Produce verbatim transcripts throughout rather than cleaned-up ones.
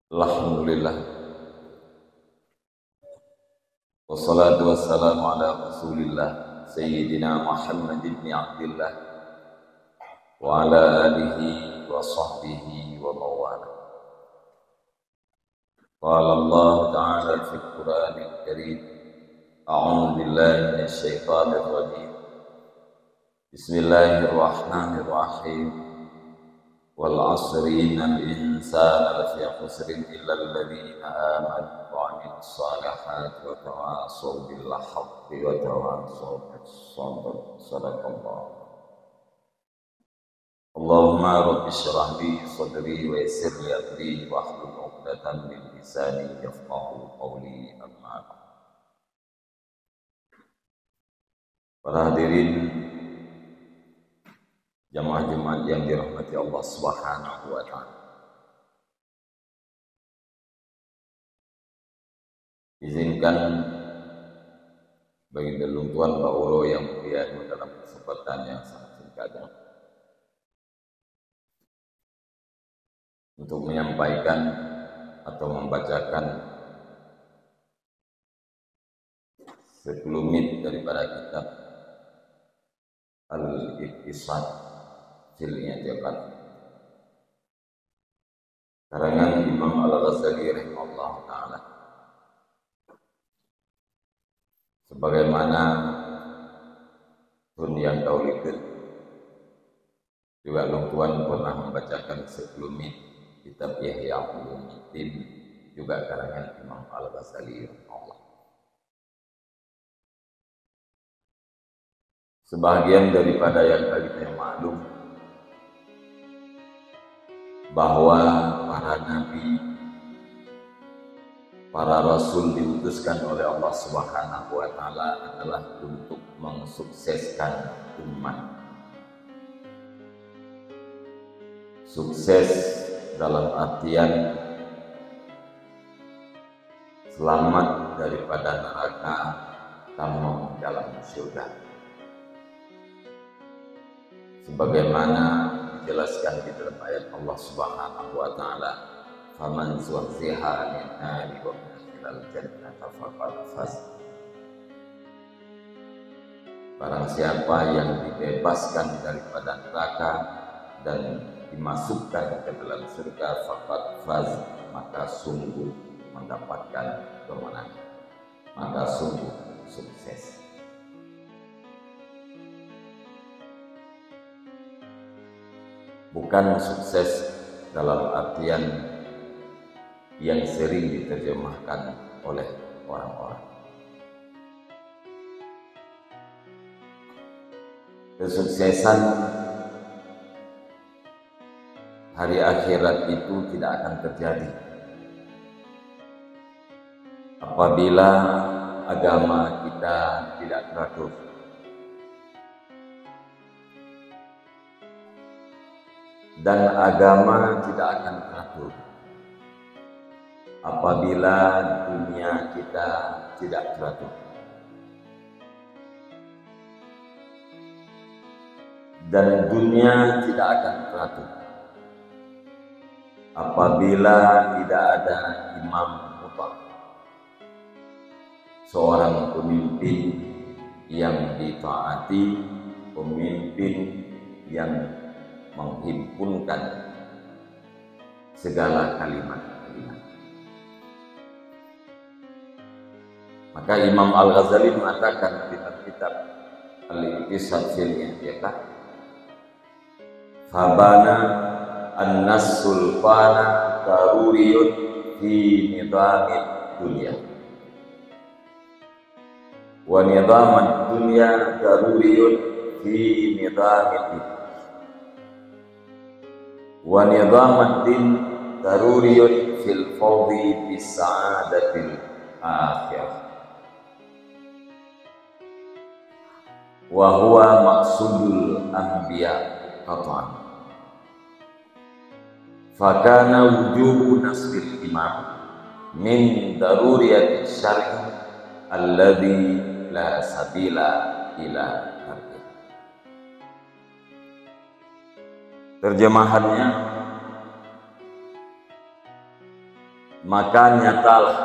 Alhamdulillah. Wassalatu wassalamu ala Rasulillah, Sayyidina Muhammad ibn Abdillah, wa ala alihi wa sahbihi wa mawala. Qala Allah Ta'ala fil Qur'anil Karim, a'udzu billahi minasy syaithanir rajim. Bismillahirrahmanirrahim. Wal 'asri innal insana lafi khusrin illa alladzina amanu wa 'amilus shalihati wa tawashaw bil haqqi wa tawashaw bis sabr. Sadaqallah. Allahumma rabbi shrah li sadri wa yassir li amri wahlul 'uqdatam min lisani yafqahu qawli, amma ba'd. Para hadirin jamaah Jumat yang dirahmati Allah Subhanahu wa Ta'ala. Izinkan bagi lôn tuan bak uroe nyang mulia dalam kesempatan yang sangat singkat untuk menyampaikan atau membacakan sekelumit daripada kitab Al-Iqtisad fil I'tiqad, karangan Imam Al-Ghazali rahimahullah ta'ala. Sebagaimana thôn nyang ka likot, juga lôn tuan pernah membacakan sekelumit kitab Ihya Ulumuddin, juga karangan Imam Al-Ghazali rahimahullah. Sebahagian daripada yang ka geutanyoe maklum bahwa para nabi, para rasul diutuskan oleh Allah Subhanahu wa Ta'ala adalah untuk mensukseskan umat. Sukses dalam artian selamat daripada neraka, tamong dalam syurga. Sebagaimana dijelaskan di dalam ayat Allah Subhanahu wa Ta'ala, "Faman zuhziha 'anin nari wa udkhilal jannata faqad faz." Barang siapa yang dibebaskan daripada neraka dan dimasukkan ke dalam surga, faqad faz, maka sungguh mendapatkan kemenangan, maka sungguh sukses. Bukan sukses dalam artian yang sering diterjemahkan oleh orang-orang. Kesuksesan hari akhirat itu tidak akan terjadi apabila agama kita tidak teratur. Dan agama tidak akan teratur apabila dunia kita tidak teratur. Dan dunia tidak akan teratur apabila tidak ada imam mutlak. Seorang pemimpin yang ditaati, pemimpin yang menghimpunkan segala kalimat-kalimat. Maka Imam Al-Ghazali mengatakan dalam kitab Al-Iqtisad fil I'tiqad, "Fabana annas sultana daruriyun fi nizamid dunya. Wa nizamad dunya daruriyun fi nizamid din. Wa nizamad din daruriyun fil fawzi bis sa'adatil akhirah. Wa huwa maqsudul anbiya qat'an. Fakana wujubu nasbil imam min daruriyati syar'i alladhi la sabila ila tarkih." Terjemahannya, Maka nyatalah,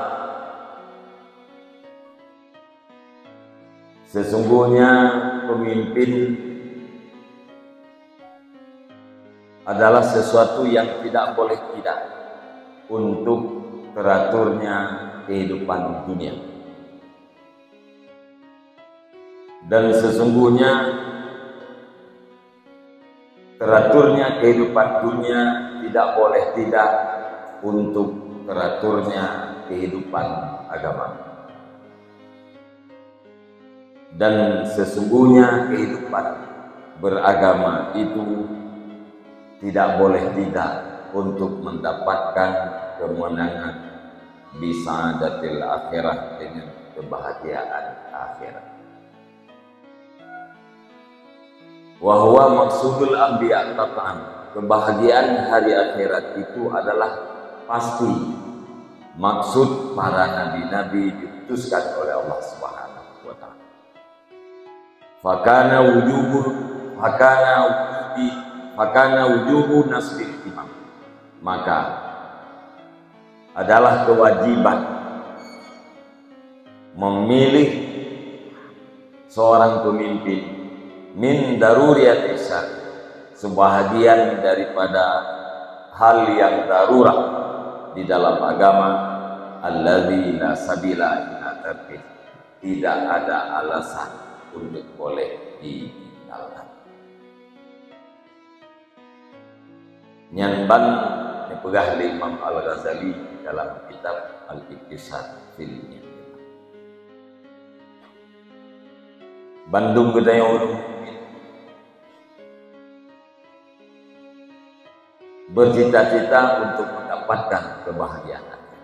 sesungguhnya pemimpin adalah sesuatu yang tidak boleh tidak untuk teraturnya kehidupan dunia. Dan sesungguhnya teraturnya kehidupan dunia tidak boleh tidak untuk teraturnya kehidupan agama. Dan sesungguhnya kehidupan beragama itu tidak boleh tidak untuk mendapatkan kemenangan, bisa'adatil akhirah, dengan kebahagiaan akhirat. Wa huwa maqsudul anbiya qat'an. Kebahagiaan hari akhirat itu adalah pasti maksud para nabi-nabi diutuskan oleh Allah Subhanahu wa Ta'ala. Fakana wujubu, fakana wujubi, fakana wujubu nasbil imam. Maka adalah kewajiban memilih seorang pemimpin, min daruriyati syar, sebahagian daripada hal yang darurat di dalam agama, alladzi la sabila ila tarkih, tidak ada alasan untuk boleh ditinggalkan. Nyan ban neupeugah lé Imam Al-Ghazali dalam kitab Al-Iqtisad fil I'tiqad. Bandum geutanyoe ureuëng mukmin bercita-cita untuk mendapatkan kebahagiaan akhirat.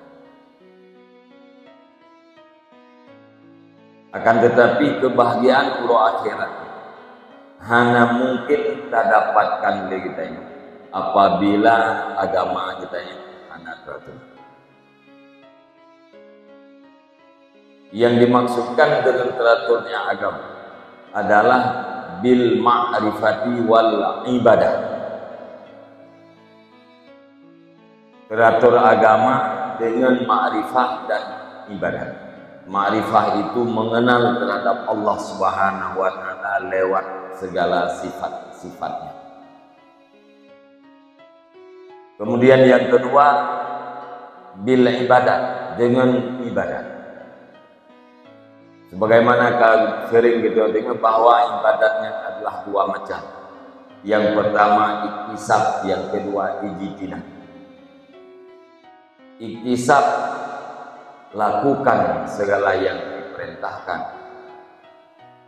Akan tetapi, kebahagiaan uroe akhirat hana mungkin tadapatkan lé geutanyoe apabila agama geutanyoe hana teratur. Yang dimaksudkan dengan teraturnya agama adalah bil ma'rifati wal ibadah. Teratur agama dengan makrifah dan ibadah. Makrifah itu mengenal terhadap Allah Subhanahu wa Ta'ala lewat segala sifat-sifatnya. Kemudian yang kedua, bil ibadat, dengan ibadat. Sebagaimana ka sering kita dengar bahwa ibadat nyan adalah dua macam. Yang pertama iktisab, yang kedua ijtinab. Iktisab, lakukan segala yang diperintahkan.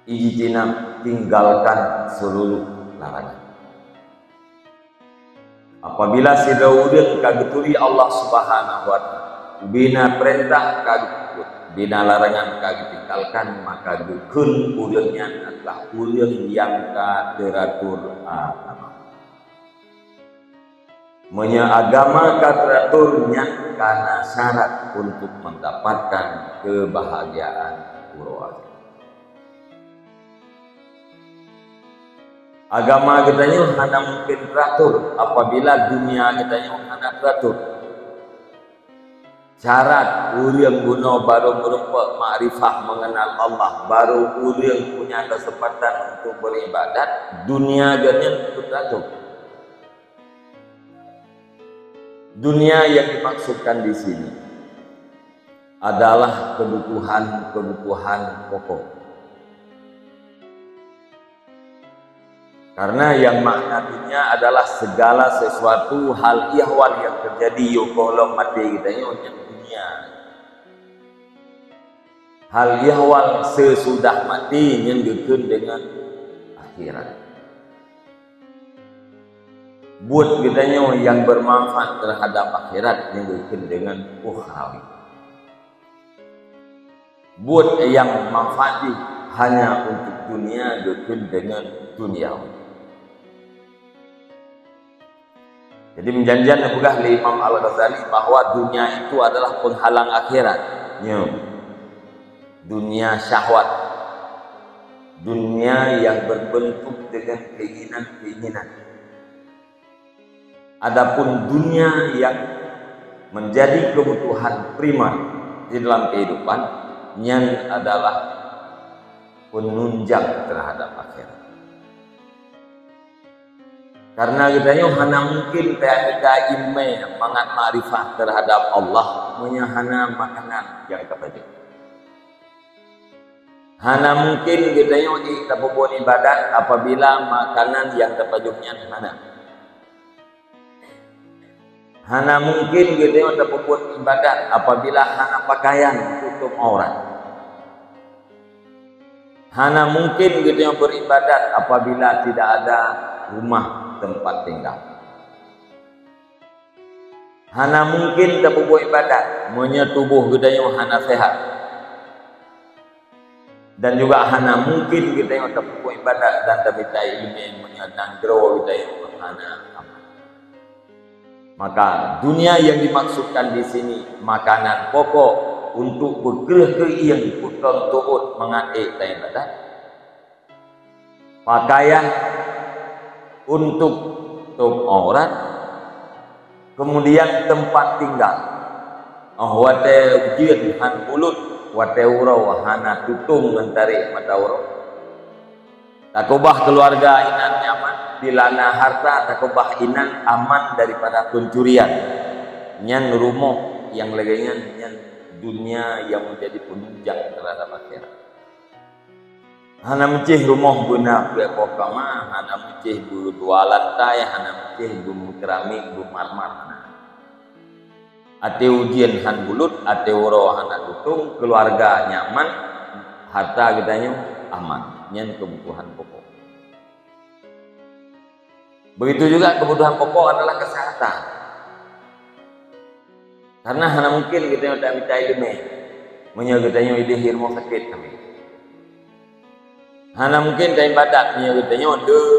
Ijtinab, tinggalkan seluruh larangan. Apabila sidroe ureuëng ka geuturi Allah Subhanahu wa Ta'ala, ubena peurintah ka geupeubuet, ubena larangan ka geutinggalkan, maka geukheun ureuëng nyan adalah ureuëng nyang ka teratur agama. Meunyoe agama ka teratur, nyan kana syarat untuk mendapatkan kebahagiaan uroe akhirat. Agama geutanyoe hana mungkin teratur apabila dunia geutanyoe hana teratur. Syarat ureuëng bunoe barô meurumpok makrifah mengenal Allah, barô ureuëng punya kesempatan untuk beribadat, dunia geutanyoe teratur. Dunia yang dimaksudkan di sini adalah kebutuhan-kebutuhan pokok. Karena yang makna dunia adalah segala sesuatu hal ihwal yang terjadi yoh gohlom maté geutanyoe, nyan dunia. Hal ihwal sesudah maté nyan geukheun deungon akhirat. Buet geutanyoe nyang bermanfaat terhadap akhirat nyan geukheun deungon ukhrawi. Buet nyang manfaat jih hanya untuk dunia geukheun deungon dunyawi. Jadi, meujan-jan neupeugah lé Imam Al-Ghazali bahwa dunia itu adalah penghalang akhirat. Nyo. Dunia syahwat. Dunia yang berbentuk dengan keinginan-keinginan. Adapun dunia yang menjadi kebutuhan primer di dalam kehidupan, nyan adalah penunjang terhadap akhirat. Karena geutanyoe hana mungkin teuka ileumèe mangat makrifat terhadap Allah meunyoe hana makanan nyang tapajoh. Hana mungkin geutanyoe tapeubuet ibadat apabila makanan nyang tapajoh nyan hana. Hana mungkin geutanyoe tapeubuet ibadat apabila hana pakaian tutup aurat. Hana mungkin geutanyoe beribadat apabila tidak ada rumah tempat tinggal. Hana mungkin tapeubuet ibadat meunyoe tuboh geutanyoe hana sehat. Dan juga hana mungkin geutanyoe tapeubuet ibadat dan tamita ileumèe meunyoe nanggroe geutanyoe hana aman. Maka, dunia yang dimaksudkan di sini, makanan pokok untuk beukreueh keuieng peutrön tuôt mangat ék taibadat, pakaian untuk tôb aurat, kemudian tempat tinggal. Oh, watèe ujeuen han bulut, watèe uroe hana tutong ngon tarek mata uroe. Takeubah keuluwarga inan nyaman, bila na harta takeubah inan aman daripada pencurian. Nyan rumoh nyang lagèe nyan, nyan dunia yang menjadi penunjang terhadap akhirat. Hana meucéh rumoh beuna peuet boh kama, hana meucéh beudua lantai, hana meucéh beumeukeramik, beumarmar, hana. Até ujeuen han bulut, até uroe hana tutong, keuluwarga nyaman, harta geutanyoe aman. Nyan keubutuhan pokok. Begitu juga keubutuhan pokok adalah keuseuhatan. Karena hana mungkin geutanyoe tamita ileumèe meunyoe geutanyoe idéh i rumoh sakét sabe. Hana mungkin taibadat meunyoe geutanyoe deuh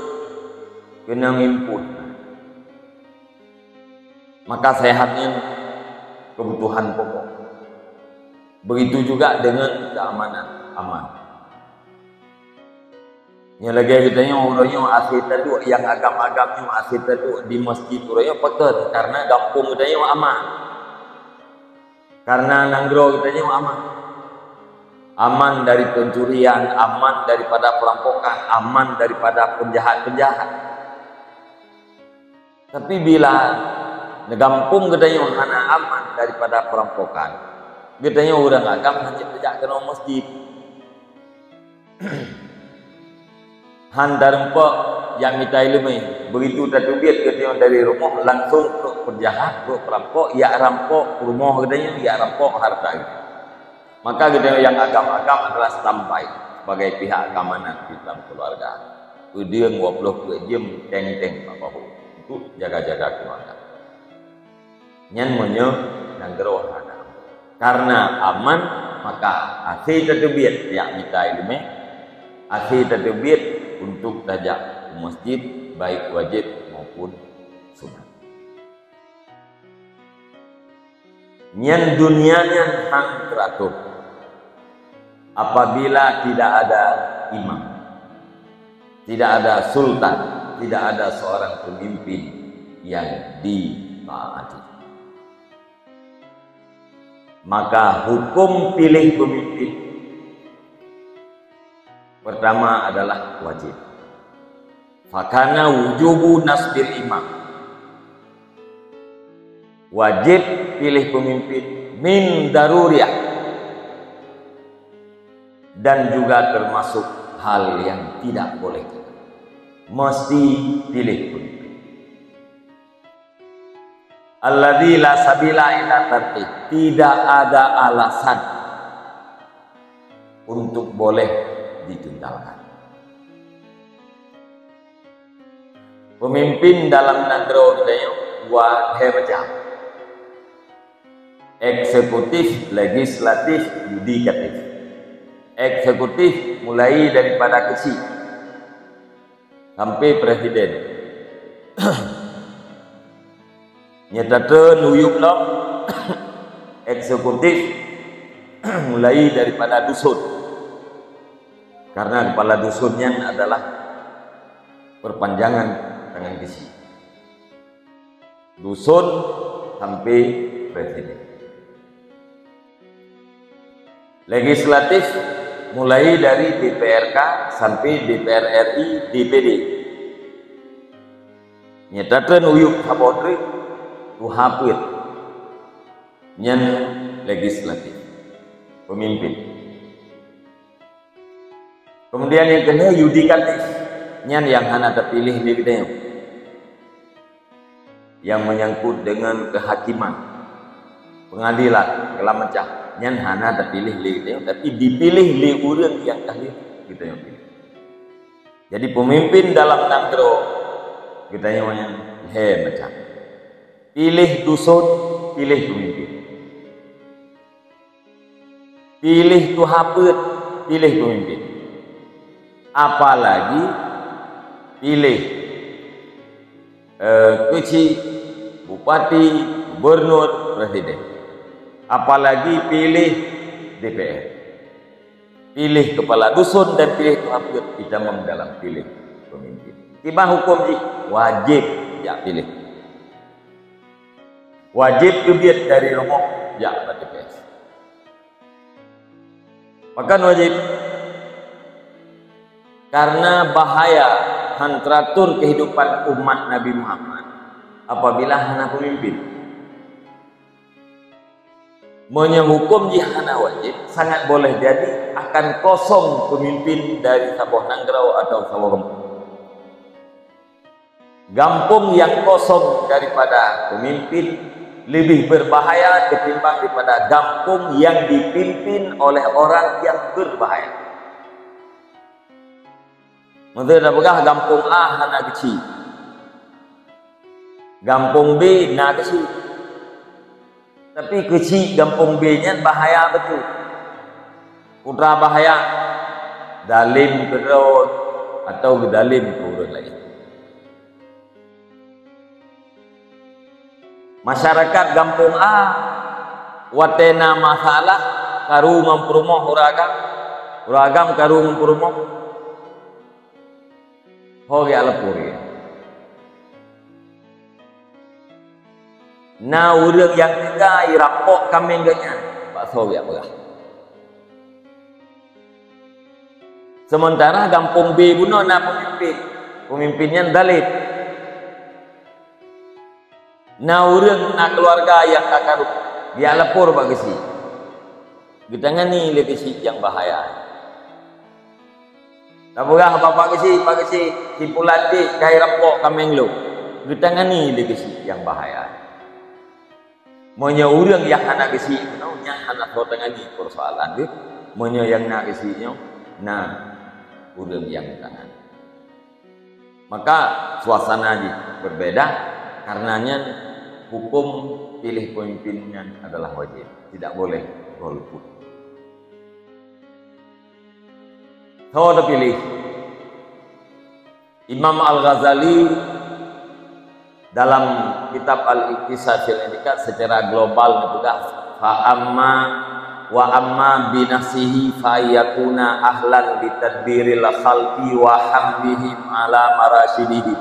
keunong impun. Maka sehat nyan keubutuhan pokok. Begitu juga dengan keamanan, aman. Nyang lagèe geutanyoe uroe nyoe akhé taduek nyang agam-agam nyoe akhé taduek di masjid uroe nyoe pakon, karena gampông geutanyoe aman. Karena nanggroe geutanyoe aman. Aman dari pencurian, aman daripada perampokan, aman daripada penjahat-penjahat. Tapi bila di gampông geutanyoe hana aman daripada perampokan, geutanyoe ureueng agam hana teujak keunoe masjid. Han tarumpok jak mita ileumèe. Begitu tateubiet geutanyoe dari rumoh, langsung trok penjahat, trok perampok, jak rampok rumoh geutanyoe, jak rampok harta geutanyoe. Maka geutanyoe nyang agam-agam adalah standby sebagai pihak keamanan di dalam keuluwarga. Peudeueng dua ploh peuet jeuem teng-teng bak bahu untuk jaga-jaga keuluwarga. Nyan meunyoe nanggroe hana aman. Karena aman, maka akhé tateubiet jak mita ileumèe, akhé tateubiet untuk tajak u masjid, baik wajéb maupun sunat. Nyan dunia nyan han teuratur apabila tidak ada imam, tidak ada sultan, tidak ada seorang pemimpin yang ditaati. Maka hukum pilih pemimpin pertama adalah wajib. Fakana wujubu nasbil imam. Wajib pilih pemimpin min daruriyah. Dan juga termasuk hal yang tidak boleh. Mesti pilih pemimpin. Alladzi la sabila ila tarkih. Tidak ada alasan untuk boleh ditinggalkan. Pemimpin dalam nanggroe geutanyoe dua lhèe macam. Eksekutif, legislatif, yudikatif. Eksekutif mulai daripada keuchik sampai presiden. Nyata teunuyup lom eksekutif mulai daripada dusun. Karena kepala dusun nyan adalah perpanjangan tangan keuchik. Dusun sampai Presiden. Legislatif, mulai dari D P R K sampai D P R R I, D P D. Nyan tatreun u yup saboh treuk, tuha peuet. Nyan legislatif, pemimpin. Kemudian nyang keunong yudikatif, nyan nyang hana tapiléh lé geutanyoe. Nyang menyangkut dengan kehakiman, pengadilan, segala macam, nyan hana tapiléh lé geutanyoe, tapi dipiléh lé ureuëng nyang ka lheueh geutanyoe piléh. Jadi pemimpin dalam nanggroe geutanyoe nyan lhée macam. Piléh duson, piléh pemimpin. Piléh tuha peuet, piléh pemimpin. Apalagi piléh, eh, keuchik, bupati, gubernur, presiden. Apalagi piléh D P R. Piléh kepala dusun dan piléh tuha peuet itamong dalam piléh pemimpin. Kiban huköm jih wajéb jak piléh. Wajéb teubiet dari rumoh jak bak T P S. Pakon wajéb? Karena bahaya han teratur kehidupan umat Nabi Muhammad apabila hana pemimpin. Meunyoe huköm jih hana wajéb, sangat boleh jadi akan kosong pemimpin dari saboh nanggroe atau saboh gampông. Gampông nyang kosong daripada pemimpin lebih berbahaya ketimbang daripada gampông nyang dipimpin oleh orang nyang berbahaya. Meunyoe tapeugah gampông A hana keuchik, gampông B na keuchik. Tapi keuchik gampông B nyan bahaya beutôi. Putra bahaya, dalem keudroe atau geudalem keu ureuëng laén. Masyarakat gampông A watée na masalah karu ngon peurumoh ureuëng agam, ureuëng agam karu ngon peurumoh, ho geujak lapor. Na ureuëng nyang teuga jirampok kaméng geuhnyan, bak soe geujak peugah. Sementara gampông B bunoe na peumimpin, peumimpin nyan dalem. Na ureuëng na keuluwarga nyang ka karu, geujak lapor bak geuchik. Geutangani lé geuchik nyang bahaya. Tapeugah bak geuchik, "Bak geuchik, si pulan jih ka jirampok kaméng lôn." Geutangani lé geuchik nyang bahaya. Meunyoe ureuëng nyang hana geuchik nyoe, nyan hana soe tangani persoalan geuh. Meunyoe nyang na geuchik nyoe, na ureuëng nyang tangani. Maka suasana jih berbeda, karena nyan huköm piléh pemimpin nyan adalah wajéb, tidak boleh golput. Soe tapiléh? Imam Al-Ghazali dalam kitab Al-Iqtisad fil I'tiqad secara global geupeugah, "Fa amma, wa amma bi nafsihi fa yakuna ahlan li tadbiril khalqi wa hamlihim ala marasyidihim."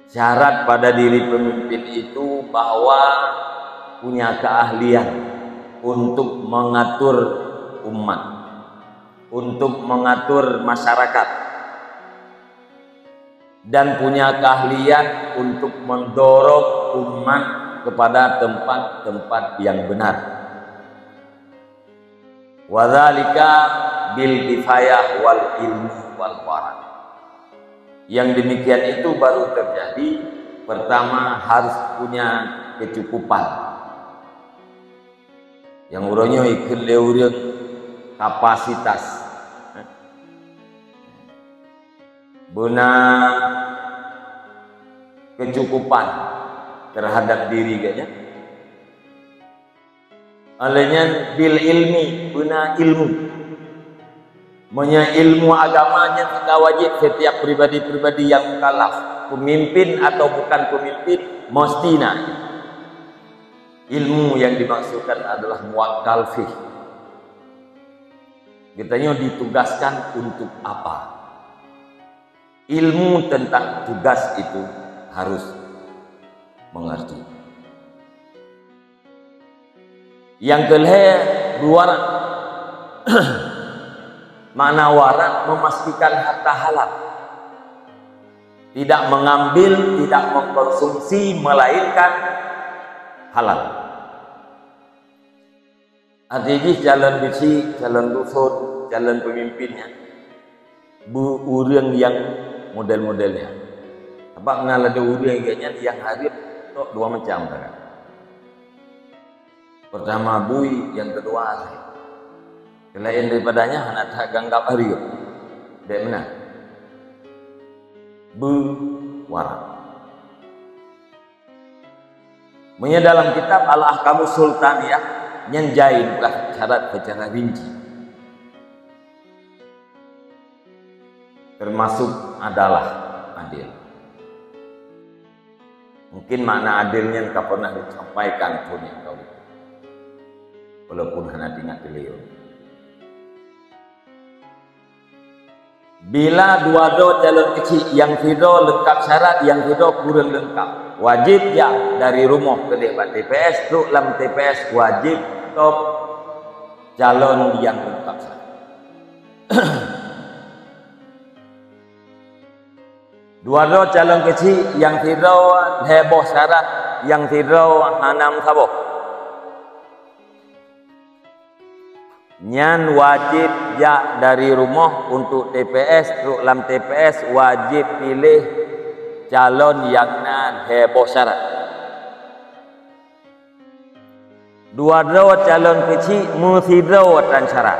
Syarat pada diri pemimpin itu bahwa punya keahlian untuk mengatur umat, untuk mengatur masyarakat, dan punya keahlian untuk mendorong umat kepada tempat-tempat yang benar. Wadzalika bil kifayah wal ilmi wal wara. Yang demikian itu baru terjadi, pertama harus punya kecukupan. Nyang uroe nyoe ikheun lé ureuëng kapasitas, beuna kecukupan terhadap diri geuhnyan. Alèh nyan bil ilmi, beuna ilmu. Meunyoe ilmu agama nyan ka wajéb setiap pribadi-pribadi nyang mukallaf, pemimpin atau bukan pemimpin, mesti na. Ilmu yang dimaksudkan adalah muwakkal fih. Geutanyoe ditugaskan untuk apa? Ilmu tentang tugas itu harus mengerti. Nyang keu lhèe, beuwarak. Makna warak, memastikan harta halal. Tidak mengambil, tidak mengkonsumsi, melainkan halal. Arti jih calon beusi, calon dusun, calon pemimpin nyan beu ureueng nyang model-model nyan. Sabab na ladôm ureueng geuh nyan nyang hareuem tok dua macam cara. Pertama bui, nyang keudua asèe. Seulaén daripada nyan hana that ganggab hareuem. Bèk meunan. Beuwarak. Meunyoe dalam kitab Al-Ahkamus Sultaniyah, nyan jai buka syarat secara rinci. Termasuk adalah adil. Mungkin makna adil nyan ka pernah disampaikan phôn nyang ka udah. Walaupun hana teuingat beliau. Bila dua droe calon keuchik, nyang sidroe leungkap syarat, nyang sidroe kureueng leungkap, wajéb jak dari rumoh keudeh bak T P S, trok lam T P S, wajéb top calon nyang leungkap syarat. Dua droe calon keuchik, nyang sidroe lhèe boh syarat, nyang sidroe hana meusaboh. Nyan wajéb jak dari rumoh untuk T P S, trok lam T P S wajéb piléh calon nyang na lhèe boh syarat. Dua droe calon keuchik meusidroe tan syarat.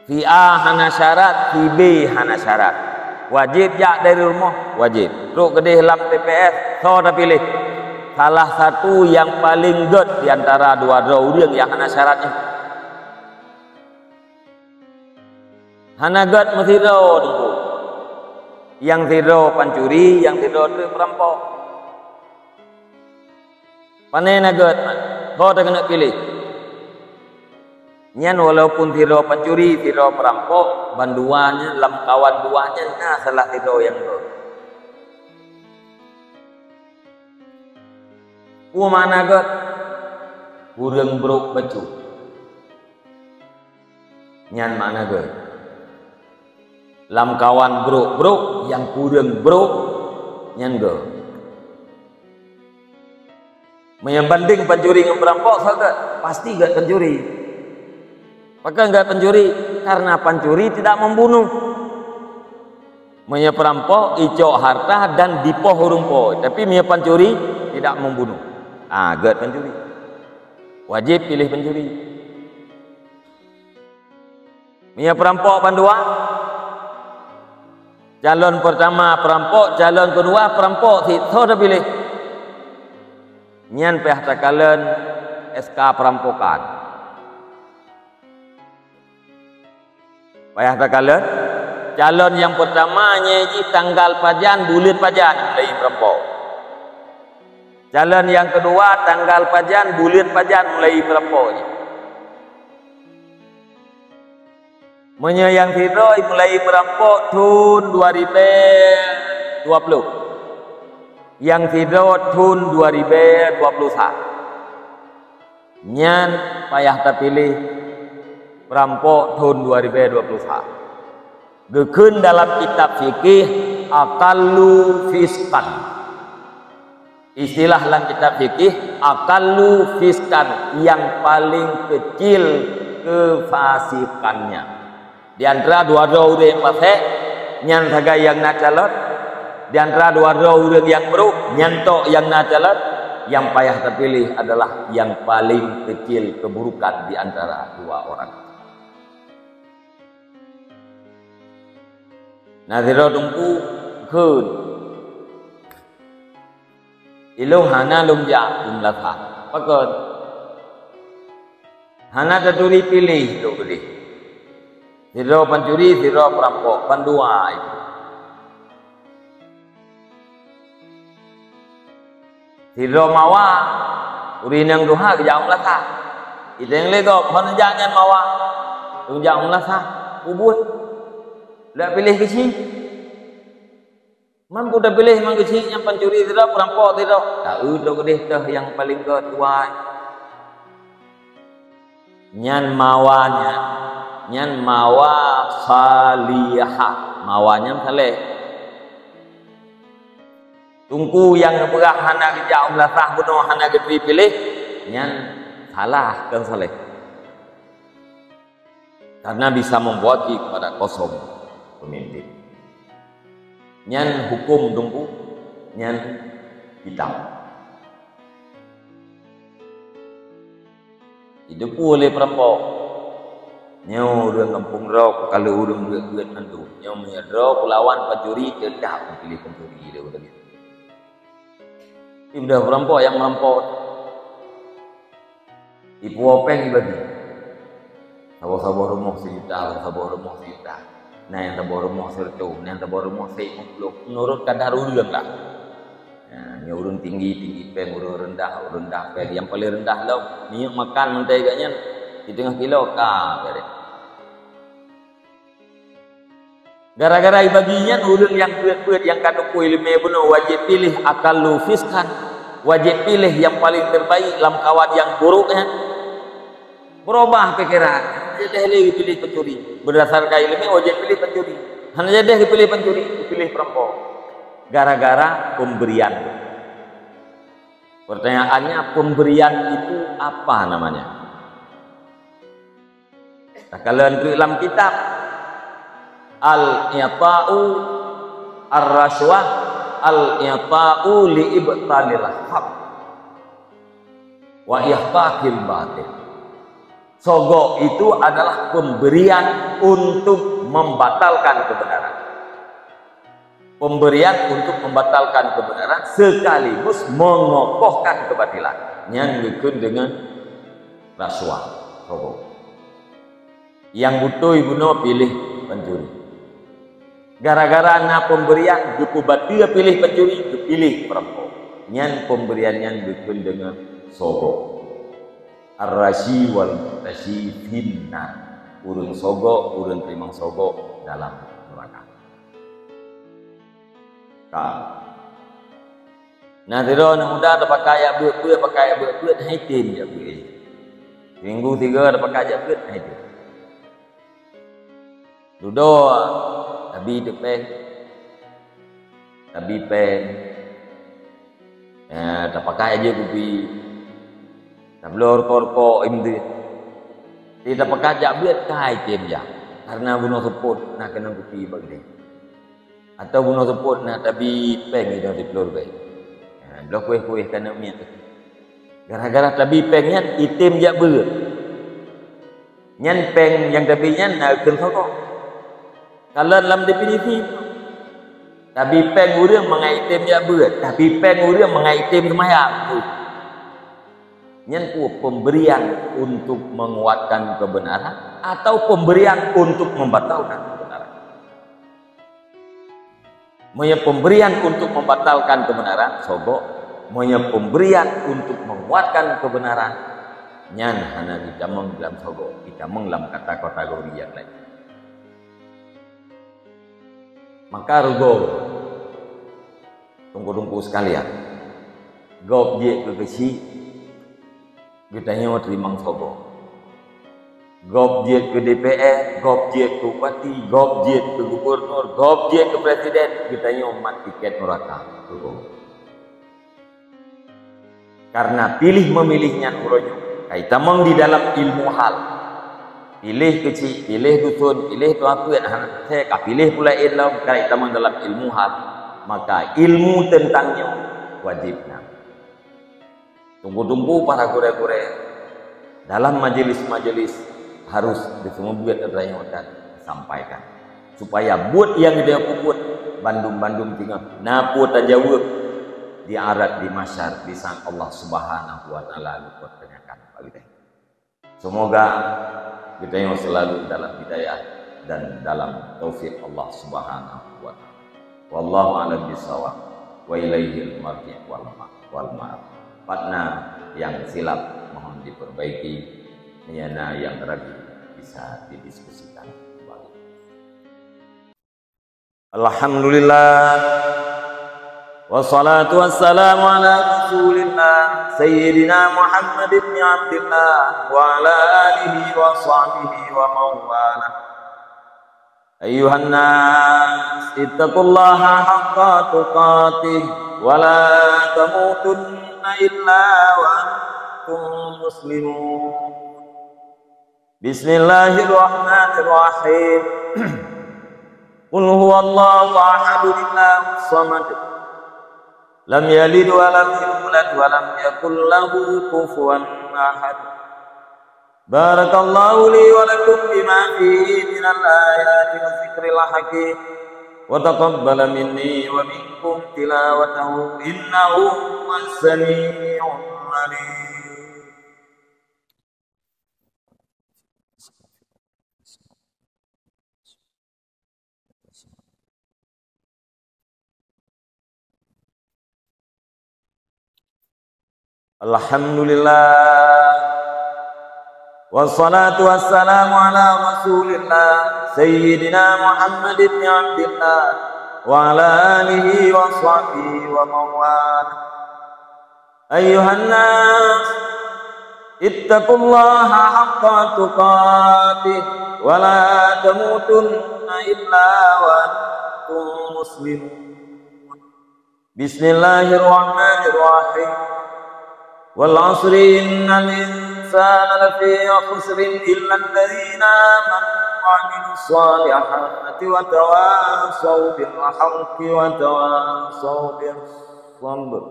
Si A hana syarat, si B hana syarat. Wajéb jak dari rumoh? Wajéb. Trok keudeh lam T P S, soe tapiléh? Salah satu nyang paleng gèt di antara dua droe ureueng nyang hana syarat nyan. Hana gèt meusidroe, Teungku. Nyang sidroe pancuri, nyang sidroe treuk peurampok. Pane na gèt, man. Ho takeuneuk piléh. Nyan walaupun sidroe pancuri, sidroe peurampok, bandua nyan, lamkawan dua nyan na salah sidroe nyang gèt. Peue makna gèt? Kureueng brok bacut. Nyan makna gèt. Lamkawan brok-brok, nyang kureueng brok, nyan gèt. Meunyoe bandeng pancuri ngon peurampok, soe gèt? Pasti gèt pancuri. Pakon gèt pancuri? Karena pancuri tidak membunuh. Meunyoe peurampok, icok harta dan dipoh ureueng po, tapi meunyoe pancuri, tidak membunuh. Ah, gèt pancuri. Wajéb piléh pancuri. Meunyoe peurampok bandua, calon pertama peurampok, calon kedua peurampok, si soe tapiléh? Nyan payah takalon S K perampokan. Payah takalon, calon nyang pertama nyan jih tanggal pajan, buleuen pajan mulai peurampok. Calon nyang keudua tanggal pajan, buleuen pajan mulai peurampok jih. Meunyoe nyang sidroe mulai peurampok thon dua ribèe dua ploh, nyang sidroe thon dua ribèe dua ploh sa, nyan payah tapiléh peurampok thon dua ribèe dua ploh sa. Geukheun dalam kitab fikih, aqallu fisqan. Istilah lam kitab fikih, aqallu fisqan, nyang paleng keucil keufasikannya. Di antara dua droe ureueng fasek, nyan sagai nyang na calon. Di antara dua droe ureueng nyang brok, nyan tok nyang na calon. Nyang payah tapiléh adalah nyang paleng keucil keuburukan di antara dua orang. Na sidroe Teungku kheun, "Ilôn hana lôn jak u meulasah." Pakon? Hana taturi piléh lôn keudeh. Sidroe pancuri, sidroe peurampok, bandua itu. Sidroe mawa, ureueng inong tuha geujak u meulasah. Idéng lé gob, hana jak nyan mawa. Lôn jak u meulasah, peubuet. Lôn piléh keuchik. Mampu tapiléh mangkeuchik nyang pancuri sidroe, peurampok sidroe. Taeu droe keudeh teuh nyang paleng gét tuai. Nyan mawa nyan, nyan mawa salihah. Mawa nyan saleh. Teungku nyang geupeugah hana geujak u meulasah bunoe, hana geuturi piléh, nyan salah, kon saleh. Karena bisa membawa kepada kosong pemimpin. Nyan hukum teungku, nyan kitab. Jiteupeue lé peurampok. Nyoe ureueng gampông droe, ka lheueh ureueng buet-buet mandum. Nyoe meunyoe droe peulawan pancuri, teutab piléh pancuri lé ureueng nyan. Ibadah peurampok nyang meurampok. Ipuwoe péng ibagi. Saboh-saboh rumoh sijuta, saboh-saboh rumoh sijuta. Na nyang saboh rumoh sireutôh, na nyang saboh rumoh sireutôh limong ploh. Meunurot kadar ureueng lah. Nah, nyoe ureueng tinggi, tinggi péng, ureueng reundah, ureueng reundah péng. Nyang paleng reundah lom, minyeuk makan mantong geuh nyan, siteungoh kilo ka beureh. Gara-gara ibagi nyan, ureueng nyang peuet-peuet nyang ka teupeue ileumèe bunoe wajéb piléh aqallu fisqan, wajéb piléh nyang paleng teubaik lam kawan nyang buruk nyan. Beurubah pikeran, hana jadeh lé geupiléh pancuri. Beurdasarkan ileumèe wajéb piléh pancuri. Hana jadeh geupiléh pancuri, geupiléh peurampok. Gara-gara pemberian. Pertanyaannya, pemberian itu apa namanya? Takalon keu lam kitab, al-i'ta'u ar-rasywah, al-i'ta'u li ibtalil haq, wa ihqaqil batil. Sogok itu adalah pemberian untuk membatalkan kebenaran. Pemberian untuk membatalkan kebenaran sekaligus mengokohkan kebatilan. Nyan geukheun deungon rasuah, sogok. Nyang beutôi bunoe piléh pancuri. Gara-gara na pemberian, geupeubateue piléh pancuri, geupiléh peurampok. Nyan pemberian nyan geukheun deungon sogok. Ar-rasyi wal murtasyi finnar. Ureueng sogok, ureueng teurimong sogok dalam neuraka. Ka. Na sidroe aneuk muda teupakat jak beuet-beuet, pakat jak beuet-beuet, han item jak beuet. Minggu tiga teupakat jak beuet, han item. Dudoe tabi teupeng, tabi peng, eh, tapakat jak kupi, tabloe rukok-rukok, imeudeuh. Di tapakat jak beuet ka item jak, kareuna bunoe seupôt na keunong kupi bak geude. Atau bunoe seupôt na tabi peng idong siploh ribèe. Ha, bloe kueh-kueh keuneuk miet. Gara-gara tabi peng nyan item jak beuet. Nyan peng nyang tabi nyan na kheun sogok. Kalon lam definisi, tabi peng ureueng mangat item jak beuet, tabi peng ureueng mangat item seumayang. Nyan peue, pemberian untuk menguatkan kebenaran atau pemberian untuk membatalkan kebenaran? Meunyoe pemberian untuk membatalkan kebenaran, sogok. Meunyoe pemberian untuk menguatkan kebenaran, nyan hana jitamong dalam sogok, jitamong lam kata kategori nyang laén. Maka rugoe, teungku-teungku sekalian, gob jeuet keu keuchik, geutanyoe teurimong sogok. Gob jeuet keu D P R, gob jeuet keu bupati, gob jeuet keu gubunur, gob jeuet keu presiden, geutanyoe mat tiket neuraka. Kareuna piléh meumiléh nyan uroe nyoe ka jitamong di dalam ilmu hal. Piléh keuchik, piléh dusun, piléh tuha peuet, hana, ka piléh pula ilom, ka jitamong dalam ilmu hal. Maka ilmu teuntang nyoe wajéb na. Teungku-teungku para gurée-gurée, dalam majelis-majelis harus diseumeubeuet reunyoe dan disampaikan, supaya buet nyang geutanyoe peubuet bandum-bandum singoh na peue tajaweueb di akhirat, di mahsyar, di saat Allah Subhanahu wa Taala geupeurtanyakan bak geutanyoe. Semoga geutanyoe selalu dalam hidayah dan dalam taufik Allah Subhanahu wa Taala. Wallahu a'lam bishawab. Wa ilaihil marji' wal ma-, wal ma'ab. Pat na nyang silap mohon diperbaiki, meunyo na nyang ragu bisa didiskusikan kembali. Alhamdulillah. والصلاة والسلام على رسول الله سيدنا محمد بن عبد الله وعلى آله وصحبه ومن والاه. أيها الناس، اتقوا الله حق تقاته ولا تموتن إلا وأنتم مسلمون. بسم الله الرحمن الرحيم. قل هو الله أحد، الله الصمد، لم يلد ولم يولد ولم يكن له كفوا أحد. بارك الله لي ولكم بما فيه من الآيات والذكر الحكيم، وتقبل مني ومنكم تلاوته إنه هو السميع العليم. الحمد لله، والصلاة والسلام على رسول الله سيدنا محمد بن عبد الله وعلى آله وصحبه ومن والاه. أيها الناس، اتقوا الله حق تقاته ولا تموتن إلا وأنتم مسلمون. بسم الله الرحمن الرحيم. والعصر إن الإنسان لفي خسر إلا الذين آمنوا وعملوا الصالحات وتواصوا بالحق وتواصوا بالصبر.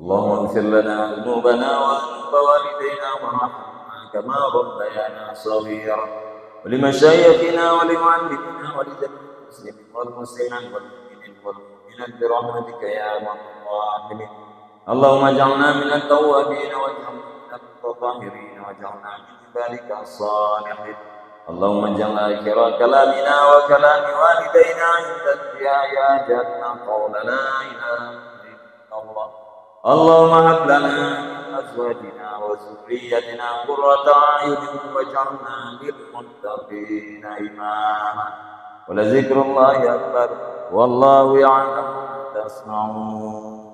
اللهم اغفر لنا ذنوبنا وذنوب والدينا وارحمهما كما ربيانا صغيرا، ولمشايخنا ولمعلمينا ولجميع المسلمين والمسلمات والمؤمنين والمؤمنات برحمتك يا أرحم الراحمين. اللهم اجعلنا من التوابين واجعلنا من المتطهرين واجعلنا من عبادك الصالحين. اللهم اجعل آخر كلامنا وكلام والدينا عند انتهاء حاجاتنا قول لا إله إلا الله. اللهم هب لنا من أزواجنا وذريتنا قرة أعين واجعلنا للمتقين إماما. ولذكر الله أكبر. والله يعلم ما تصنعون.